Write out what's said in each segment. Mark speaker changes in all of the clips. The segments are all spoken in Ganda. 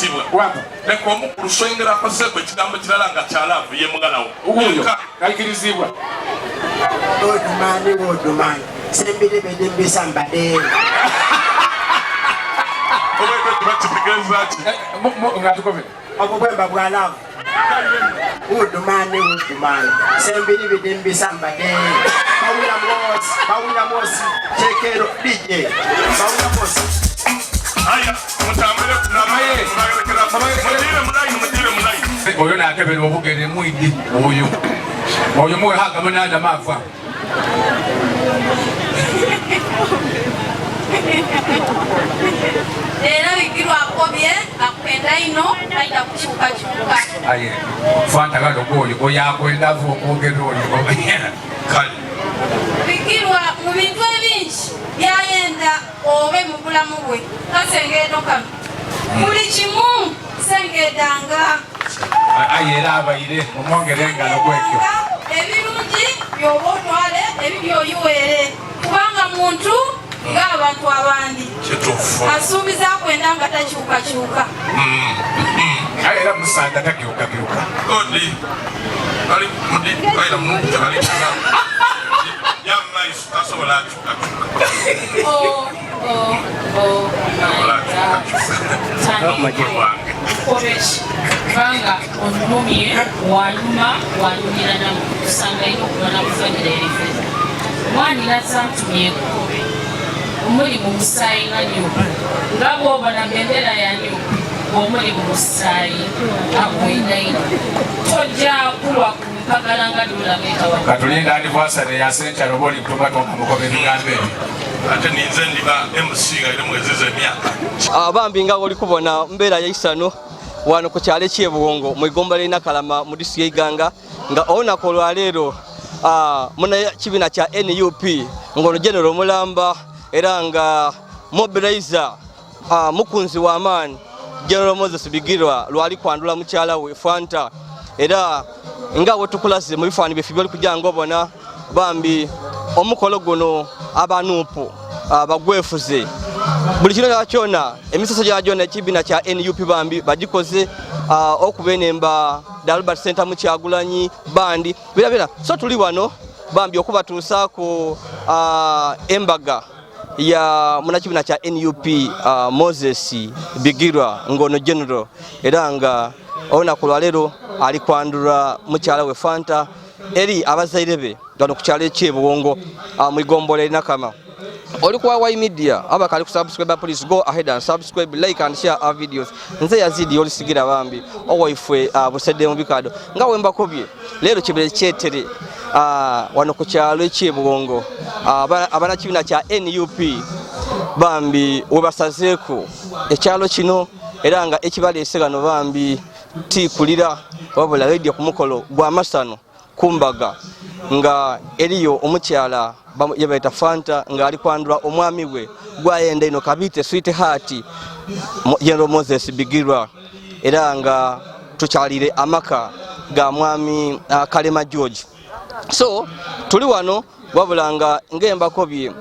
Speaker 1: Owekitiibwa, leka omukulu Swengera akozeeko ekigambo kirala nga kyalaavu ye mugala wo.
Speaker 2: Wuuyo aikirizibwa.
Speaker 3: Odumani odumani sembiri mbisa mbade.
Speaker 1: Obwekyo kiba kitegeeza ki?
Speaker 2: Nga tukove.
Speaker 3: Obubwemba bwa laavu. Udumani udumani sembiri bidimbisa mbade. Bawula mwosi, bawula mwosi, chekero DJ. Bawula mwosi.
Speaker 1: Aya, mutambule mugire mulayi, mugire mulayi.
Speaker 2: Oyo nakebera obugere mwidi oyo. Oyo muwe haga munada mafa.
Speaker 4: Era Bigirwa akobye akwenda ino aida kukyukakyuka.
Speaker 2: Aye, Fanta gano gwoyo oyakwenda ava okwogera oyo.
Speaker 1: Kale.
Speaker 4: Bigirwa mu bintu ebingi byayenda obe mu bulamu bwe kasengeedo kano. Buli kimu sengedanga.
Speaker 2: Aye era abaire omwongere engalo gwekyo.
Speaker 4: Ebirungi byoba otwale ebibi oyiweere kubanga muntu ng'abantu abandi.
Speaker 1: Kituufu.
Speaker 4: Asuubiza kwenda nga takyukakyuka.
Speaker 2: Aye era musaada takyukakyuka.
Speaker 1: Odi. Bali mudi baira muntu bali. Ya maiso tasobola akyukakyuka.
Speaker 5: Oh, oh, oh my God.
Speaker 1: Mukulu wange.
Speaker 5: Kobeshi kubanga onumye wanyuma wanyumira namu kusanga ino okuba nakufanira erife mwani nazantumye ekkobe omuli mu musaayi nga nyuku nga bw'obona bendera ya nyuku bw'omuli mu musaayi akwenda ino tojja kulwa ku mpagala nga dulameekawa.
Speaker 2: Katulinda anniversary ya Senchalo oba oli mutuma tonga mukobe ebigambo ebyo.
Speaker 1: Ate ninze ndiba MC nga eri mweziza emyaka.
Speaker 6: Abambi nga oli kubona mbeera yaisano wano ku kyalo eky'Ebuwongo mu igomba ly'e Nakalama mu disitulikiti y'Iganga nga olunaku olwaleero muna kibiina kya NUP ng'ono General Mulamba era nga mobilizer mukunzi w'amaanyi General Moses Bigirwa lwali kwandula mukyala we Fanta era nga wetukulaze mu bifaananyi byaffe byoli kujja ng'obona bambi omukolo guno abanuupu bagwefuze buli kino kyona emisoso gya gyona ekibiina kya NUP bambi bagikoze okubenemba Dalbert Center mu Kyagulanyi bandi birabira. So tuli wano bambi okubatuusaako embaga ya munakibiina kya NUP Moses Bigirwa ng'ono general era nga olunaku lwaleero ali kwandula mukyala we Fanta eri abazaire be gano ku kyalo eky'Ebuwongo mu igombola erinakama. Oli ku Y Media abakali ku subscribe, please go ahead and subscribe, like and share our videos. Nze Yazidi olisigira bambi owaifwe busedde mu bikado nga wembakobye leero kibere kyetere wano ku kyalo eky'Ebuwongo abanakibiina kya NUP bambi webasazeeko ekyalo kino era nga ekibaleese gano bambi tikulira wabula radio ku mukolo gw'amasano kumbaga nga eriyo omukyala yebaita Fanta nga ali kwandula omwami we gwayenda ino kabite sweet heart General Moses Bigirwa era nga tukyalire amaka ga mwami Kalema George. So tuli wano wabula nga ngembakobye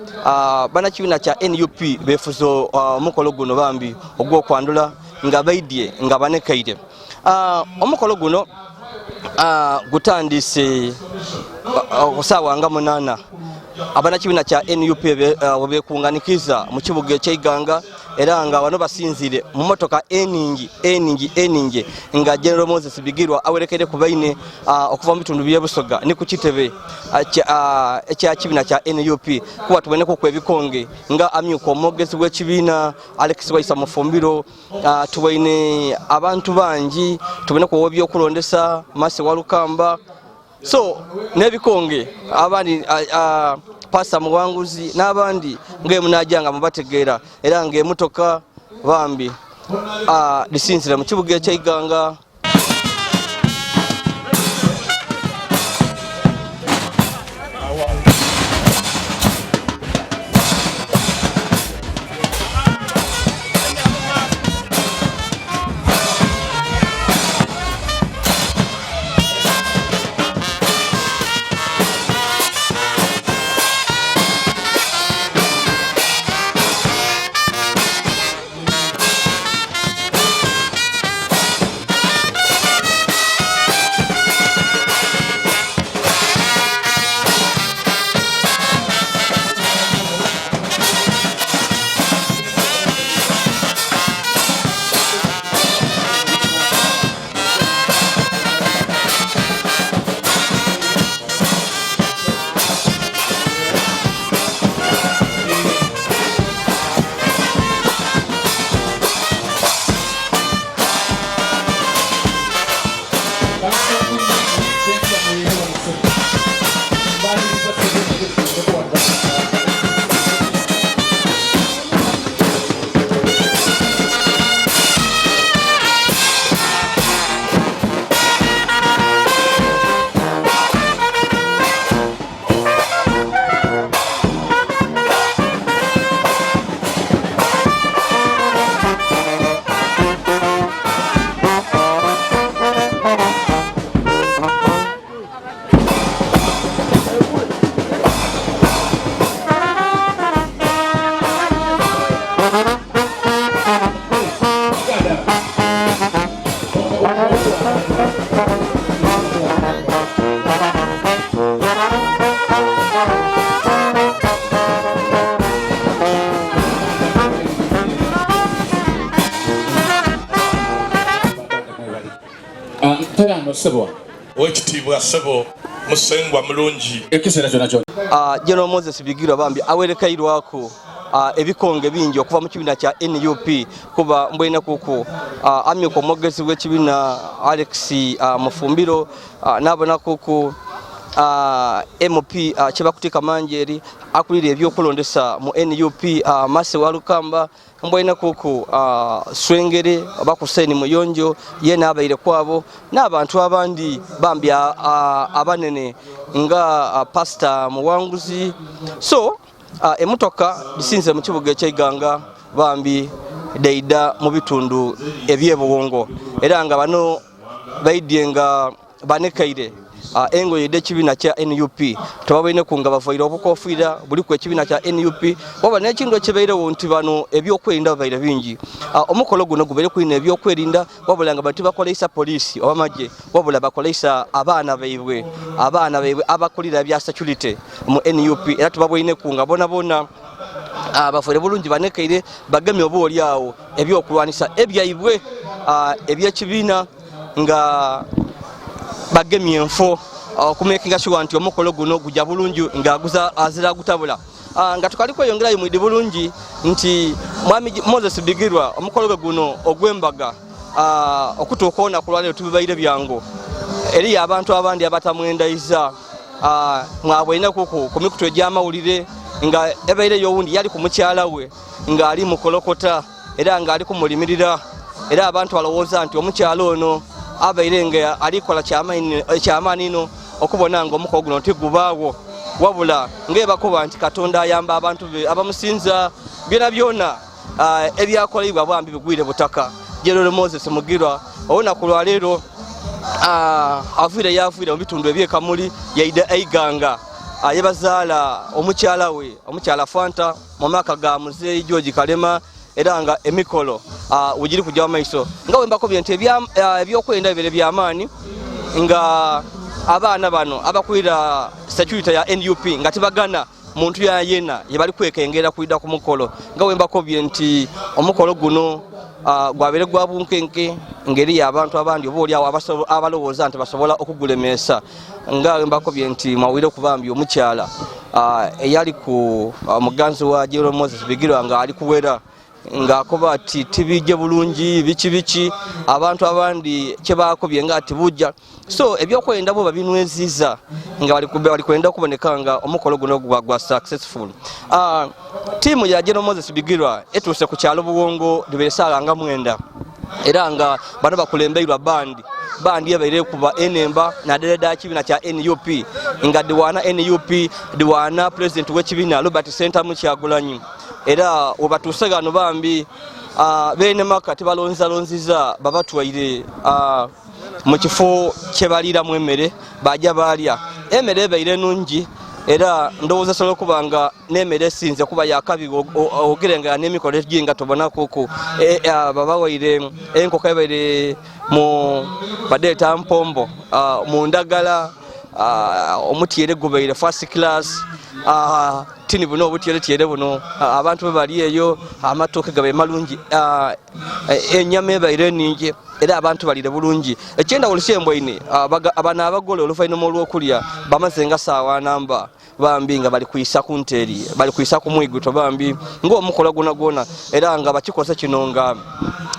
Speaker 6: banakibiina kya NUP befuze omukolo guno bambi ogw'okwandula nga baidye nga banekaire. Omukolo guno gutandise okusaawa nga 8 abanakibiina kya NUP webekunganikiza mu kibuga eky'Iganga era nga bano basinzire mu motoka eningi eningi eningi nga General Moses Bigirwa awerekere ku baine okuva mu bitundu by'e Busoga ne ku kitebe ekya kibiina kya NUP kuba tuboneko ku ebikonge nga amyuka omwogezi w'ekibiina Alex Waisa Mufumbiro. Tubaine abantu bangi tubone ku ebyokulondesa Mase Walukamba so n'ebikonge abandi Pasa Muwanguzi n'abandi ng'emunajja nga mubategeera era ng'emotoka bambi lisinzira mu kibuga eky'Iganga.
Speaker 2: Mperano ssebo.
Speaker 1: Owekitiibwa ssebo Musengwa mulungi.
Speaker 2: Ekiseera kyona kyona.
Speaker 6: General Moses Bigirwa bambi awerekeirwako ebikonge bingi okuva mu kibiina kya NUP kuba mbwena kuku amyuka omwogezi w'ekibiina Alex Mufumbiro, nabona kuku MP Kyebakutika Manjeri akulira ebyokulondesa mu NUP, Mase Walukamba, mbwena kuku Swengere oba Kuseni Muyonjo ye n'abaire kwabo n'abantu abandi bambi abanene nga Pastor Muwanguzi. So emotoka disinze mu kibuga eky'Iganga bambi deida mu bitundu eby'Ebuwongo era nga bano baidye nga banekaire engoye ed'ekibiina kya NUP tebabaine ku nga bavaire obukofiira buliku ekibiina kya NUP waba n'ekintu ekibairewo nti bano ebyokwerinda babaire bingi. Omukolo guno gubaire kulina ebyokwerinda wabula nga bantu bakoleisa poliisi oba magye wabula bakoleisa abaana baibwe abakulira bya security mu NUP era tubabweineku nga bona bona bafuire bulungi banekaire bagemye oba oli awo ebyokulwanisa ebyaibwe ebyekibiina nga bagemye enfo okumakinga sure nti omukolo guno gujja bulungi nga azira gutabula. Nga tukali kweyongerayo mwidi bulungi nti Mwami Moses Bigirwa omukolo gwe guno ogw'embaga okutuuka olunaku lwaleero tubibaire byangu eriyo abantu abandi abatamwendaiza mwabweine kuku ku mikutu egy'amawulire nga ebaireyo owundi yali ku mukyala we ng'ali mukolokota era ng'ali kumulimirira era abantu balowooza nti omukyala ono abaire nga alikola kyamaani ino okubona nga omukolo guno tigubaawo wabula ng'ebakuba nti Katonda ayamba abantu be abamusinza byona byona ebyakolebwa bwambi bigwire butaka. General Moses Mugirwa olunaku lwaleero aviire yaviire mu bitundu eby'Ekamuli yaida Eiganga yebazaala omukyala we omukyala Fanta mu maka ga Muzeeyi George Kalema era nga emikolo wegiri kujja mu maiso nga bwe mbakobye nti ebyokwerinda bibere by'amaanyi nga abaana bano abakulira security ya NUP nga tibagana muntu yayena yebali kwekengera kwida ku mukolo nga bwe mbakobye nti omukolo guno gwabere gwa bunkenke ngeri y'abantu abandi oba oli awo abalowooza nti basobola okugulemesa nga bwe mbakobye nti mwawire okubambi omukyala eyali ku muganzi wa General Moses Bigirwa nga ali kuwera ng'akoba ati tibijje bulungi biki biki abantu abandi kyebakobye nga ati bujja. So ebyokwerinda bo babinweziza nga bali kwenda okuboneka nga omukolo guno gwa successful. Tiimu ya General Moses Bigirwa etuuse ku kyalo Buwongo libeere saawa nga 9 era nga bano bakulembeirwa bandi ebaire kuba enemba naddala dda kibiina kya NUP nga diwaana NUP diwaana president w'ekibiina Robert Ssentamu Kyagulanyi era webatuuse gano bambi beene maka tibalonzalonziza babatwaire mu kifo kye baliiramu emmere bajja baalya emmere ebaire nungi era ndowooza sobola okuba nga n'emmere esinze kuba yakabi ogerenga n'emikolo eginga tobona kuku babawaire enkoko ebaire mu badeeta mpombo mu ndagala omutyere gubaire first class tini buno obutyeretyere buno abantu bwe bali eyo amatooke gabaire malungi ennyama ebaire eningi era abantu balire bulungi. Ekyendawulo kyembwaine abano abagole oluvannyuma olw'okulya bamaze nga saawa namba bambi nga bali kwisa ku nteeri bali kwisa ku mwiguto bambi ng'omukola gwona gwona era nga bakikoze kino nga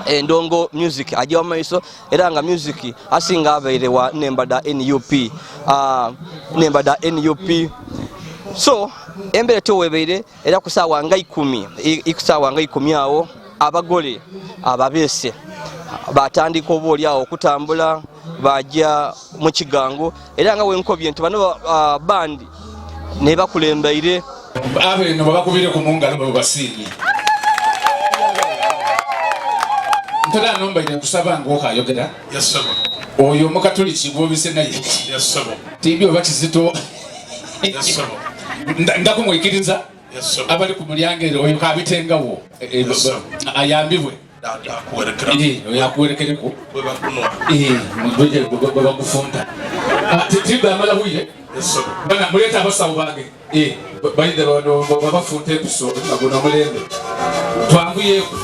Speaker 6: endongo music ajja mu maiso era nga music asinga abaire wa nemba da NUP nemba da NUP. So embeera tewebeire era ku saawa nga 10 kusaawa nga 10 awo abagole ababeese batandika oba oli awo okutambula bajja mu kigango era nga wenkobye nti bano bandi ne bakulembeire
Speaker 2: abeno babakubire ku mungalo babasiimye. Mpera nombaire nkusaba ng'okayogera.
Speaker 1: Yes sir.
Speaker 2: Oyo omukatoliki gw'obise naye.
Speaker 1: Yes sir.
Speaker 2: Tibyo oba kizito.
Speaker 1: Yes sir.
Speaker 2: Ndakumwikiriza.
Speaker 1: Yes sir.
Speaker 2: Abali ku mulyango ero oyo kabitengawo ayambibwe. Akuwerekereko bwe bakufunta. Tibyo amala bwire. Bana muleeta abasawo bange. Bayinza babafunta empiso nga guno omulembe. Twanguyeeko.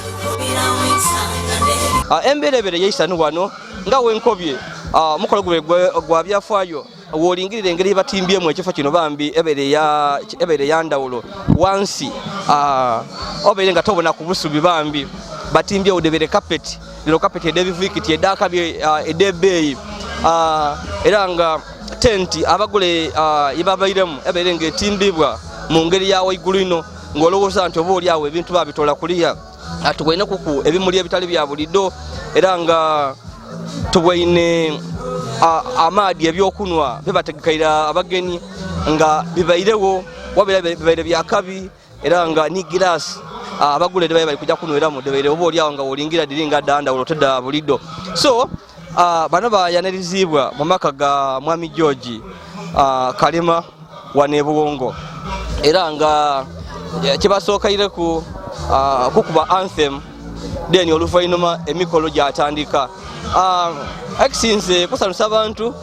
Speaker 6: Embeera ebeere yeisanu wano nga wenkobye Omukolo gube gwa byafaayo w'olingirira engeri batimbyemu ekifo kino bambi ebeere ya ndawulo wansi obeere nga tobona ku busubi bambi batimbyewo debere kapeti lino kapeti edebivikiti edakabye edebeeyi era nga tenti abagule yebabairemu ebeere nga etimbibwa mu ngeri ya waigulu ino ng'olowooza nti oba oli awo ebintu babitola kuliya. Tubwaine kuku ebimuli ebitali bya bulido era nga tubwaine amaadi ebyokunwa bibategekaira abagenyi nga bibairewo wabeera bibaire byakabi era nga ni giraasi abagule debaye bali kujja kunweramu debaire oba oli awo nga wolingira diri nga dandawulo tedda bulido. So bano bayaniriziibwa mu maka ga Mwami George Kalema wano e Buwongo era nga kibasookaire kukuba anthem then oluvannyuma emikolo gyatandika. Ekisinze kusanusa abantu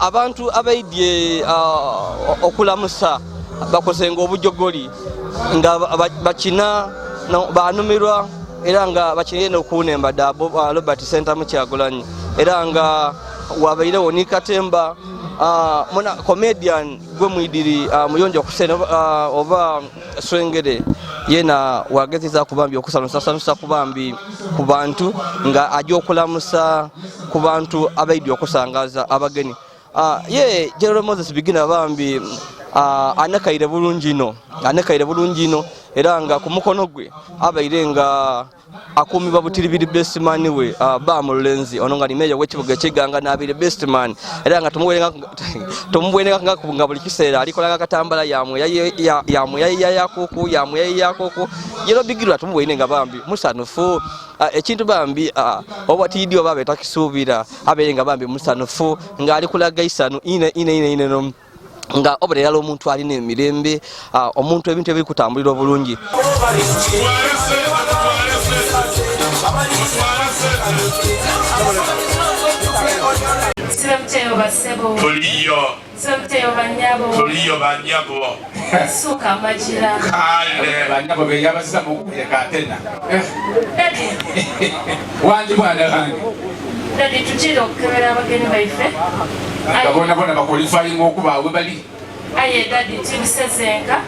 Speaker 6: abantu abaidye okulamusa bakozenga obujogoli nga bakina banumirwa era nga bakinire n'okunemba da Robert Ssentamu Kyagulanyi era nga wabairewo ni Katemba muna comedian gwe mwidiri Muyonjo Hussein oba Swengere yena wagezeza kubambi okusanusa kubambi ku bantu nga ajja okulamusa ku bantu abaidi okusangaza abagenyi. Ye General Moses Bigina bambi anakaire bulungi ino era nga ku mukono gwe abaire nga akuumibwa butiribiri best man we Bamulenzi ono nga ni meya w'ekibuga ekiganga n'abaire best man era nga tumubweneka nga buli kiseera alikola akatambala yamwe yakuku yero Bigirwa tumubwene nga bambi musanufu. Ekintu bambi oba tiidi oba betakisuubira abeere nga bambi musanufu ng'ali kulaga isanu ine ine ine ine no nga oberera omuntu alina emirembe omuntu ebintu ebiri kutambulira obulungi.
Speaker 1: Tuliyo banyabo
Speaker 5: suka amajira
Speaker 1: kale
Speaker 2: banyabo beyabaziza mu kuleka atena wangi mwana wange
Speaker 5: dadi tukira okukebera abagenyi baife
Speaker 2: nga bona bakwalifayinga okubaawe bali
Speaker 5: aye dadi tibisezenka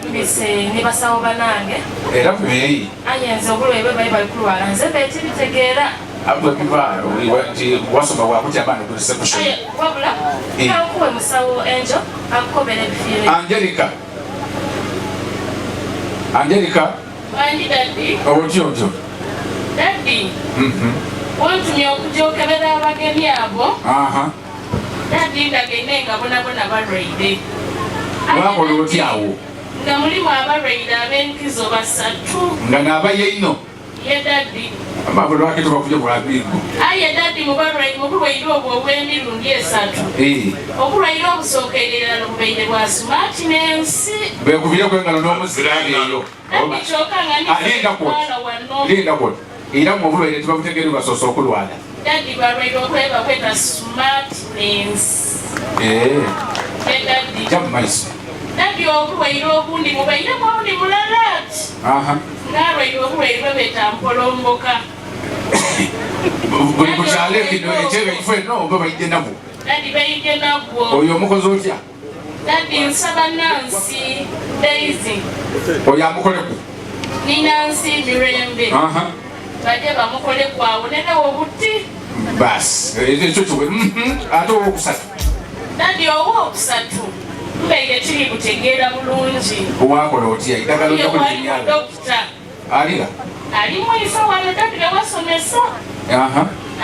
Speaker 5: mbise ni basawo banange
Speaker 2: era kubeeyi
Speaker 5: aye nze obulwaire bali bali kulwala nze betibitegeera
Speaker 2: wasoma wakutya abaana okusekusho
Speaker 5: wabula kankuwe musawo enjo akukobera ebifiire.
Speaker 2: Angelica Angelica
Speaker 5: wangi dadi
Speaker 2: otyo otyo
Speaker 5: dadi wantumye okujja okebera abagenyi abo. Dadi ndagaine nga bonabona balwaire.
Speaker 2: Wakola otya awo
Speaker 5: nga mulimu abalwaire ab'enkizo basatu
Speaker 2: nga n'abaye ino
Speaker 5: ye dadi
Speaker 2: amabo lwaki tubakuja bwabingo
Speaker 5: aye dadi mubalwaire obulwaire obwo obw'emirundi esatu obulwaire obusookerera bubaire bwa sumaati n'ensi
Speaker 2: bekubireko engalo n'omuzirabe eyo
Speaker 5: dadi kyokka nga
Speaker 2: linda kwoti era mu obulwaire tibabutegeere basoose okulwala
Speaker 5: dadi balwaire okuleba kweta sumaati n'ensi ye dadi
Speaker 2: jja mu maiso
Speaker 5: dadi obulwaire obundi mubaire bwawundi mulala ati ng'alwaire obulwaire bwe beeta mpolomboka
Speaker 2: buli ku kyalo ekino ekyebaife eno oba baidde nabwo
Speaker 5: dadi baidde nabwo
Speaker 2: oyo omukozi otya
Speaker 5: dadi nsaba Nansi Daisy
Speaker 2: oyo amukoleku
Speaker 5: ni Nansi Mirembe bajje bamukoleku awo nenewo buti
Speaker 2: basi ekyo kiwe ate owokusatu
Speaker 5: dadi owokusatu mbaire tiri kutegeera bulungi
Speaker 2: wakola otya eddagala
Speaker 5: dokita
Speaker 2: alira
Speaker 5: ali mwiso wano dadi bewasomesa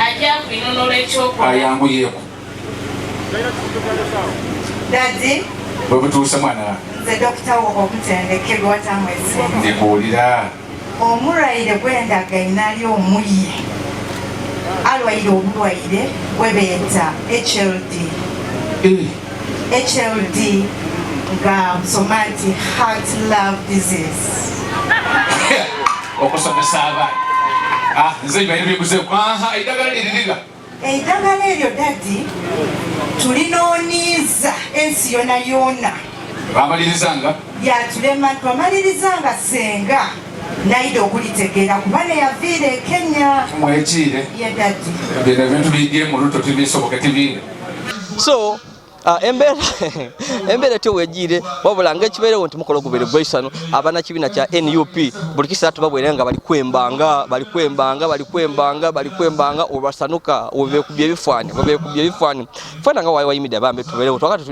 Speaker 5: ajja kwinonola ekyokola
Speaker 2: ayanguyeeko
Speaker 7: Dadi
Speaker 2: bwe butuuse mwana wange
Speaker 7: nze dokita wo omutendeke gwatamwese
Speaker 2: ndikuwulira
Speaker 7: omulwaire gwendagaine ali omuye alwaire obulwaire bwe beeta HLD. HLD nga nsoma nti heart love disease.
Speaker 2: Okusomesa abaana nze bibaire biguzeeku eddagala liririga
Speaker 7: eddagala eryo dadi tulinooniiza ensi yona yona
Speaker 2: bamalirizanga
Speaker 7: yatulema twamalirizanga senga Naida okulitegeera kuba neyaviira e Kenya.
Speaker 2: Mwekiire.
Speaker 7: Ye daddy.
Speaker 2: Bino ebintu bijje mu luto tibisoboke tibiire.
Speaker 6: So embeera etyo wegiire, wabula ng'ekibeerewo nti mukolo gubeere gweisano abanakibiina kya NUP buli kiseera tubabwere nga bali kwembanga bali kwembanga bali kwembanga bali kwembanga olwasanuka webekubye ebifaanyi webekubye ebifaanyi fana nga wayi wayimidde bambi tubeerewo twakati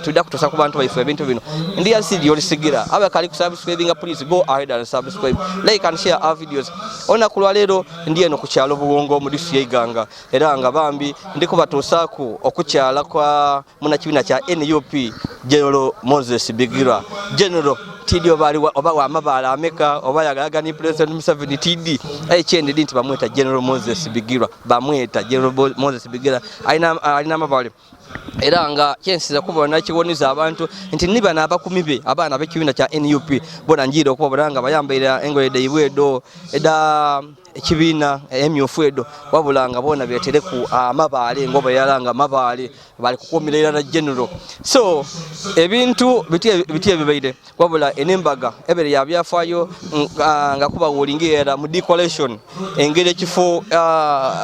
Speaker 6: tulida kutuusa ku bantu baife ebintu bino. Ndi yasidi olisigira abe kali kusubscribinga, please go ahead and subscribe, like and share our videos. Olunaku lwaleero ndi eno ku kyalo Buwongo mu disitulikiti y'e Iganga, era nga bambi ndi kubatuusaaku okukyala kwa munnakibiina kya NUP General Moses Bigirwa. General TD oba ali oba wa mabaala ameka oba yagalaga ni President Museveni TD aye kyendedi nti bamweta General Moses Bigirwa, bamweta General Moses Bigirwa alina amabaale, era nga kyensiza kubona kiwoniza abantu nti ni bano abakumi be abaana b'ekibiina kya NUP bona njiire okubabona nga bayambaire engoye dhaibwe edo eda ekibiina emyufu edo, wabula nga bona betereku amabaale ngoba yalanga amabaale bali kukuumira irala General. So ebintu biti ebibaire, wabula enembaga ebere ya byafaayo nga kuba wolingira mu decoration engeri ekifo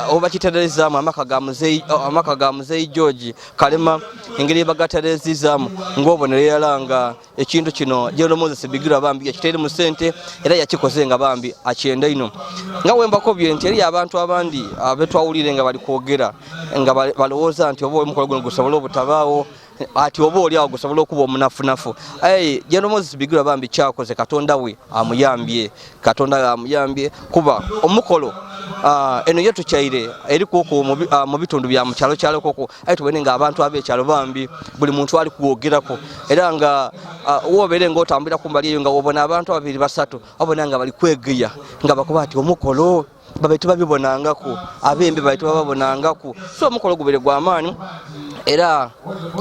Speaker 6: oba kiterezaamu amaka ga Muzeeyi George Kalema, engeri bagaterezizaamu ng'obonera irala nga ekintu kino General Moses Bigirwa bambi yakiteere mu ssente era yakikoze nga bambi akyenda ino. Nga wembakobye nti eriyo abantu abandi abetwawulire nga bali kwogera nga balowooza nti oba omukolo guno gusobola obutabaawo, ati oba oli awo gusobola okuba omunafunafu. Aye General Moses Bigirwa bambi kyakoze Katonda we amuyambye, Katonda we amuyambye kuba omukolo eno ye tukyaire eri kuku mu bitundu bya mu kyalo kyalo koko, aye tubone nga abantu ab'ekyalo bambi buli muntu ali kwogerako, era nga wobeere ng'otambulira ku mbali eyo nga wobona abantu ababiri basatu obona nga bali kwegeya nga bakuba ati omukolo babe tubabibonangaku, abembe babe tubababonangaku. So omukolo gubere gwa maanyi, era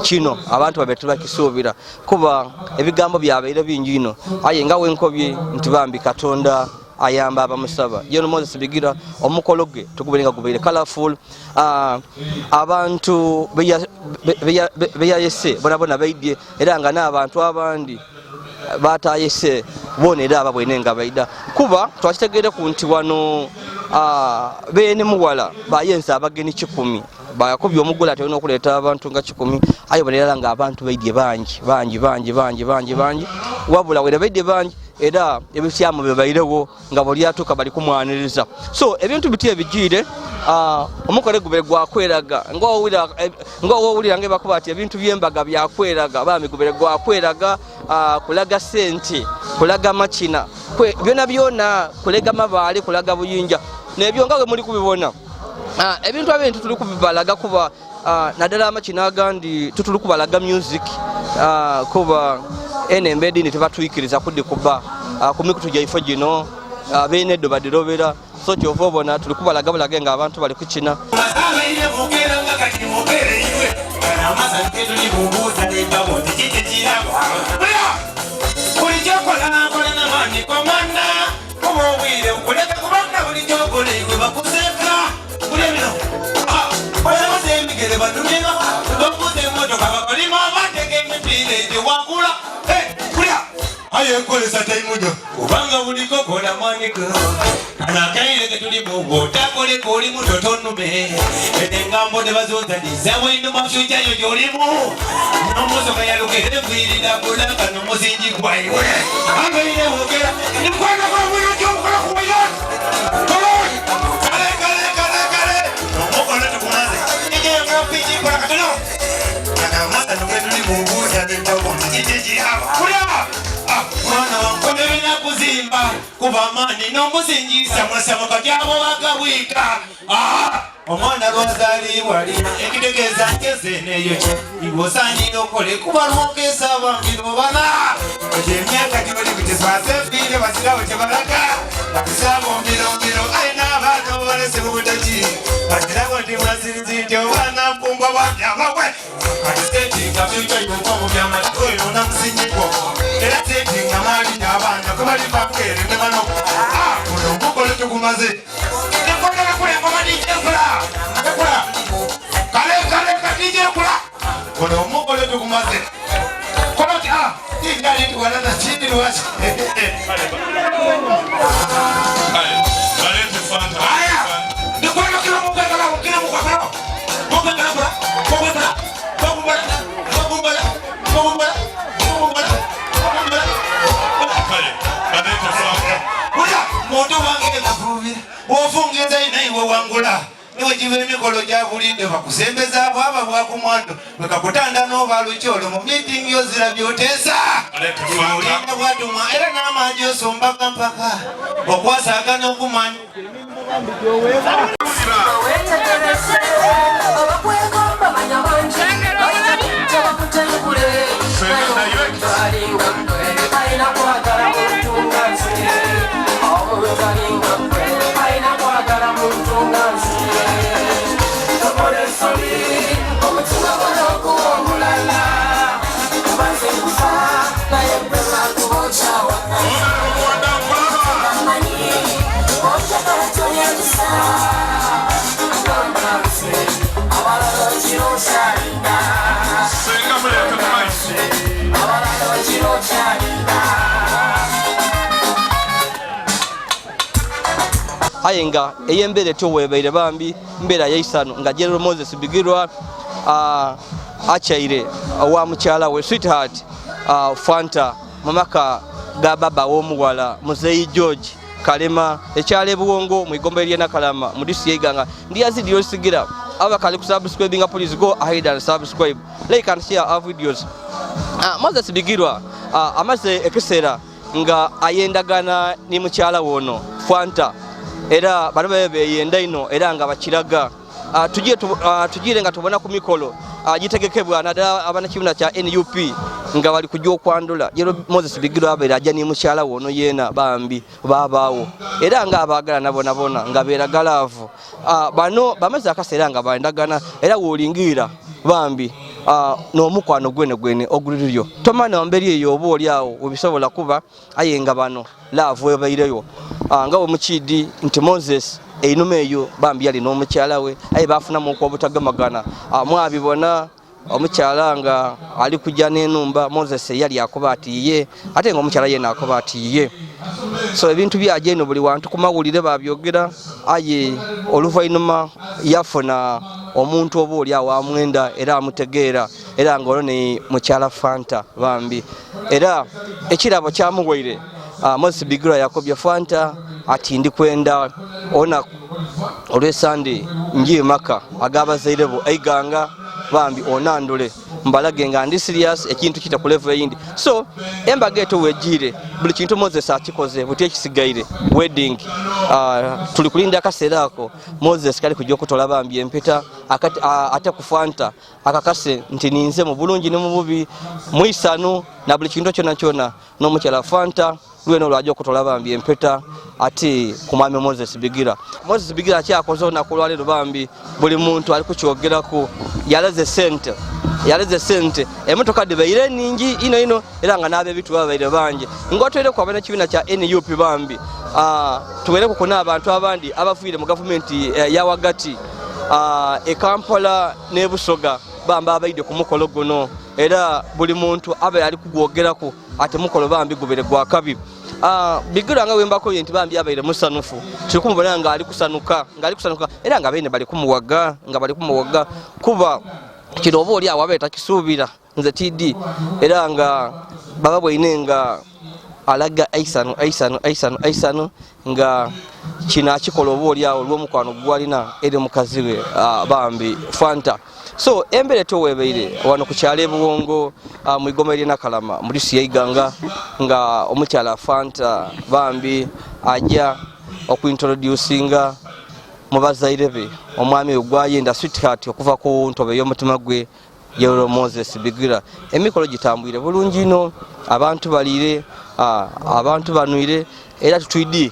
Speaker 6: kino abantu babe tubakisuubira kuba ebigambo byabeire bingi ino, aye nga wenkobye nti bambi Katonda ayamba abamusaba. General Moses Bigirwa omukolo gwe tugubere nga gubeire colorful, abantu beyayese bonabona baidye, era nga n'abantu abandi batayese bona era ababwene nga baida, kuba twakitegeereku nti wano beene muwala bayenza abageni 10 bakubye omugula ate olina okuleeta abantu nga 10, aye bonera nga abantu baidye bangi bangi bangi bangi bangi bangi, wabula wera baidye bangi era ebisyamu bibairewo nga buli atuuka bali kumwaniriza. So ebintu biti ebijiire omukolo gubere gwakweraga ng'owulira nga bakuba ati ebintu by'embaga byakweraga, bambi gubere gwakweraga, kulaga sente, kulaga makina, byona byona, kulega mabaale, kulaga buyinja, nebyo nga bwe muli kubibona. Ebintu ebintu tuli kubibalaga kuba naddala amakina agandi tutuli kubalaga music, kuba eno embeera tebatwikiriza kudikuba ku mikutu gyaife gino, beene eddo badirobera. So kyova obona tuli kubalaga bulage nga abantu bali kukina.
Speaker 8: Ayenkolesa taimujo kubanga buliko kola mwaniko anakaire ketulimu bwotakoleka oli muto tonume engambo tebazonzaniza wendo mafyuca yo gyolimu nomusoka yalukere nviirira bulaka nomusingi gwaiwe abaire wogera nikwenda kwabuyokyomukola kuwayo kale kale kale kale omukola tukumaze ijengapiikikola katono anamasa nomwetulimubuuza nekikikiyaba mwana wange bina kuzimba kuba amaanyi n'omusingi samusama kati abo bagabwika. Omwana lwazaalibwa lina ekitegeeza nkeze neyo iwe osaanira okole kuba lwokesa bambiro bana egyo emyaka gyoli kutiswasa efiire basirawo kye balaga batisabo mbirombiro aye n'abaana obalese mu butaki basirabo nti mwasinzi nti obwana mpumbwa bwabyababwe kati setinga fyuca yokwa mu byamatu oyo namusingi gwo era setinga maali y'abaana kwe bali bakeere ne bano guno omukolo tugumaze kale kale katije kula guno omukolo tugumaze koloti kijali tuwalana chini lwaki. Emikolo gyabulidde bakusembeza bwaba bwakumwando bwekakutanda n'obalukyolo mu miitingi ozira byoteesa olinda bwatumwa era n'amangi osombaga mpaka okwasagana okumanya
Speaker 6: Aye nga ey'embeera etyo weebaire bambi mbeera yaisano nga General Moses Bigirwa achaire wa mukyala we sweetheart Fanta mamaka ga baba w'omuwala Muzeeyi George Kalema ekyalo Ebuwongo mu igomba erye Nakalama mu disitulikiti y'Iganga. Ndi Yazidi Yosigira abakali ku subscribing, please go ahead and subscribe, like and share our videos. Moses Bigirwa amaze ekiseera nga ayendagana ni mukyala wono Fanta era bano babe beyenda ino era nga bakiraga. Tugire nga tubona ku mikolo gitegekebwa naddala abannakibiina kya NUP nga bali kujja okwandula. General Moses Bigirwa abeera ajja ni mukyala wono yeena bambi baabaawo era nga abaagalana bonabona nga beeragalaavu. Bano bamaze akaseera nga bandagana era w'olingiira bambi n'omukwano gwene gwene oguliryo tomanya mberi eyo oba oli awo webisobola kuba aye nga bano laavu ebaireyo. Nga bwe mukidi nti Moses einuma eyo bambi yali n'omukyala we aye bafunamu okwobutagamagana. Mwabibona omukyala nga ali kujja n'enumba Moses yali akoba ati ye ate nga omukyala yena akoba ati ye. So ebintu byaje eno buli wantu ku mawulire babyogera aye oluvannyuma yafuna omuntu oba oli awo amwenda era amutegeera era nga olwo ni mukyala Fanta bambi era ekirabo kyamuwaire. Moses Bigirwa yakobye Fanta ati ndi kwenda ona olw'Esande ngiye maka agabazaire bo eiganga bambi onandule mbalage nga ndi serious ekintu kita ku level eyindi. So embaga eto wejire buli kintu Moses akikoze buti ekisigaire wedding. Tuli kulinda akaseera ako Moses kali kujja okutola bambi empeta ate ku Fanta akakase nti ninze mu bulungi ne mu bubi mwisanu na buli kintu kyona kyona n'omukyala Fanta lweno lwajja okutola bambi empeta ate ku mwami Moses Bigirwa. Moses Bigirwa akyakoze olunaku olwaleero bambi buli muntu ali kukyogerako yaleze sente emotoka dhibaire nningi ino ino era nga n'abebitu babaire bangi ng'otwereku abannakibiina kya NUP bambi. Tuwereku ku n'abantu abandi abafiire mu gavumenti ya wagati e Kampala n'e Busoga bambi abaidde ku mukolo guno era buli muntu abe ali kugwogeraku ate mukolo bambi gubere gwa kabi. Bigirwa nga wembakoye nti bambi abaire musanufu tuli kumubona nga ali kusanuka era nga beene bali kumuwaga kuba kino oba oli awo abaire takisuubira nze TD era nga baba bweine nga alaga aisano nga kino akikola oba oli awo olw'omukwano gwalina eri mukazi we bambi Fanta. So embeera etoweebeire wano ku kyalo Ebuwongo mu igoma erye Nakalama mu disitulikiti y'Iganga nga omukyala Fanta bambi ajja okuintroducinga mu bazaire be omwami we gwayenda sweetheart okuva ku ntobe y'omutima gwe General Moses Bigirwa. Emikolo gitambwire bulungi ino, abantu baliire, abantu banwire era tutwidi.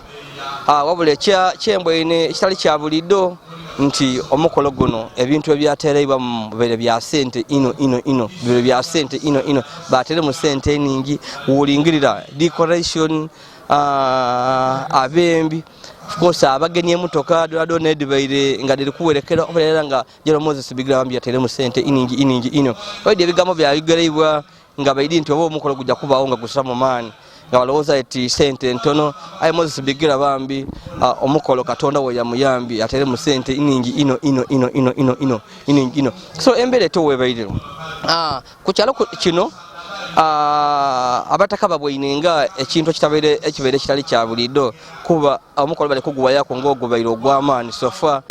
Speaker 6: Wabula kyembweine ekitali kya buliddo nti omukolo guno ebintu ebyatereibwa mu bibeere bya sente ino ino ino bibeere bya sente ino ino batere mu sente eningi wulingirira decoration abembi of course abagenyi emotoka dona edibaire nga diri kuwerekera oberera nga General Moses Bigirwa bambi yatere mu sente iningi iningi ino. Oidi ebigambo byayogereibwa nga baidi nti oba omukolo gujja kubaawo nga gusa mu maanyi. Nga balowooza eti sente ntono. Aye Moses Bigirwa bambi omukolo Katonda we yamuyambi atere mu sente iningi ino ino ino ino ino ino iningi ino. So embeera eto webaire ku kyalo kino abataka babweine nga ekintu ekitabeere ekibeere ekitali kya bulido kuba omukolo bali kuguwayako ng'ogubaire ogw'amaani sofa.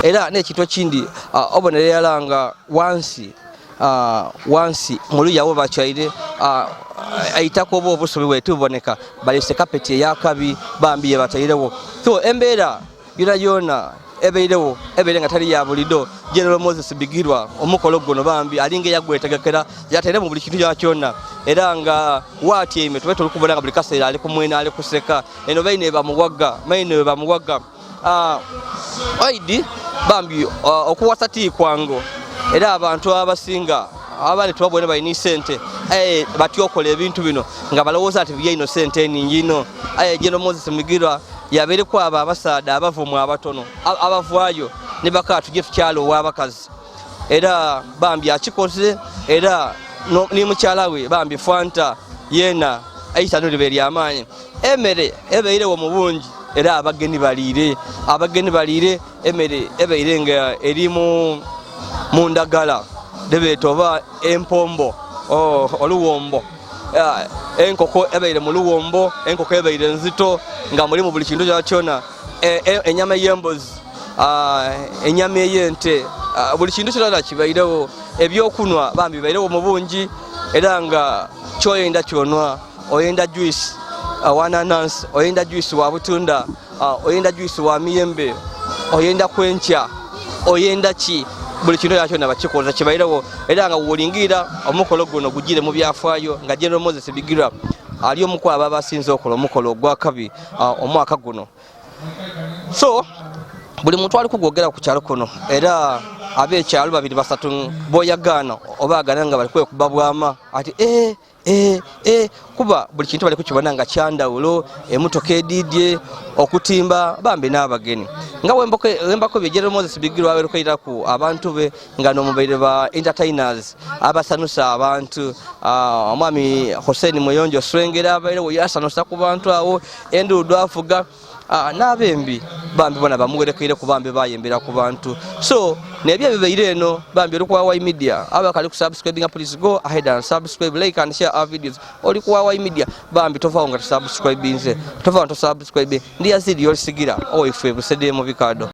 Speaker 6: Era n'ekintu ekindi obonera yalanga wansi wansi muluya wo bakyaire eitaka oba obusubi bwetuboneka balese kapeti eyakabi bambi yebatairewo. So embeera yona yona ebeirewo ebeire nga tali ya bulido. General Moses Bigirwa omukolo guno bambi alinga yagwetegekera yatere mu buli kintu kyona era nga watyeime tube tulikubona nga buli kaseera ali kumwena ali kuseka eno baine bamuwaga maine bamuwaga aidi bambi okuwasa tikwango era abantu abasinga abali tubabone balina sente batyokola ebintu bino nga balowooza nti bya sente eningi ino. Aye General Moses Migirwa yabeereko abo abasaada abavumu abatono abavaayo ne baka tujje tukyalo ow'abakazi era bambi akikoze era ni mukyala we bambi Fanta yena aisa nolibe eryamaanyi emere ebeirewo mu bungi era abageni baliire emere ebeire nga eri mu ndagala debeeta oba empombo oluwombo enkoko ebeire mu luwombo enkoko ebeire nzito nga mulimu buli kintu kyona enyama ey'embuzi enyama ey'ente buli kintu kyona kibairewo ebyokunwa bambi bibairewo mu bungi era nga kyoyenda kyonwa oyenda juice wa nanansi oyenda juice wa butunda oyenda juice wa miyembe oyenda kwenkya oyenda ki buli kintu kyona bakikoza kibairewo era nga wolingira omukolo guno gugire mu byafaayo nga General Moses Bigirwa ali omu ku abo abasinze okola omukolo ogwakabi omwaka guno. So buli muntu ali kugwogera ku kyalo kuno era ab'ekyalo babiri basatu boyagaana oba agana nga bali kwekuba bwama ati kuba buli kintu bali kukibona nga kyandawulo emotoka edidye okutimba bambi n'abageni nga wembako bye General Moses Bigirwa abeerukairaku abantu be nga n'omubaire ba entertainers abasanusa abantu omwami Hussein Muyonjo Swengera abairewo yasanusa ku bantu awo enduudu afuga n'abembi bambi bona bamuwerekeire ku bambi bayembera ku bantu. So nebyo bibeire eno bambi oli ku Y Media abakali ku subscribing please go ahead and subscribe, like and share our videos. Oli ku Y Media bambi tovaawo nga tusubscribinze tovaawo nga tusubscribe ndi yazidi yolisigira oife busedde mu bikado.